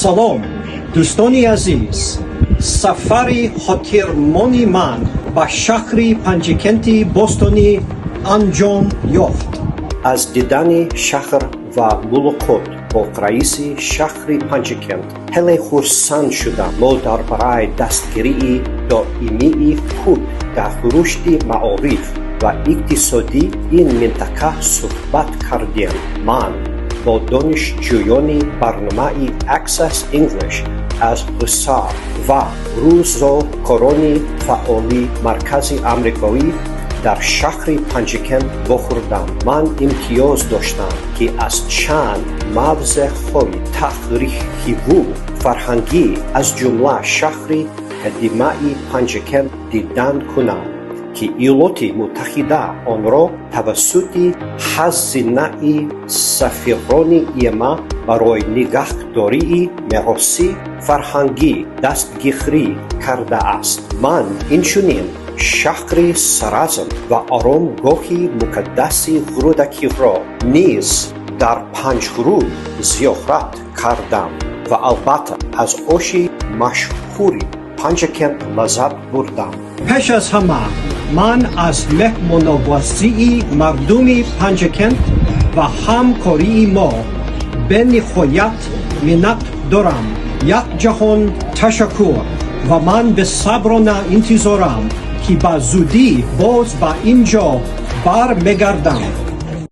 Салом, дӯстони азиз. Сафари хотирмони ман ба шаҳри Панҷакенти бостонӣ анҷом ёфт. Аз дидани шаҳр ва мулоқот бо раиси шаҳри Панҷакент хеле хурсанд шудам. Мо дар бораи дастгирии доимии худ дар рушди маориф ва иқтисодии ин минтақа суҳбат кардем. Ман бо донишҷӯёни барномаи Access English аз Ҳисор ва рӯзокорони фаъоли Маркази Амрикоӣ дар шаҳри Панҷакент вохӯрдам. Ман имтиёз доштам, ки аз чанд мавзеъҳои таърихиву фарҳангӣ, аз ҷумла шаҳри қадимаи Панҷакент дидан кунам, ки Иёлоти Муттаҳида онро тавассути хазинаи сафирони ИМА барои нигаҳдории мероси фарҳангӣ дастгирӣ кардааст. Ман инчунин шаҳри Саразм ва оромгоҳи муқаддаси Рӯдакиро низ дар Панҷруд зиёрат кардам ва албатта аз оши машҳури Панҷакент лаззат бурдам. Пеш аз ҳама ман аз меҳмоннавозии мардуми Панҷакент ва ҳамкории мо бениҳоят миннат дорам. Як ҷаҳон ташаккур ва ман бесаброна интизорам, ки ба зудӣ боз ба ин ҷо бармегардам.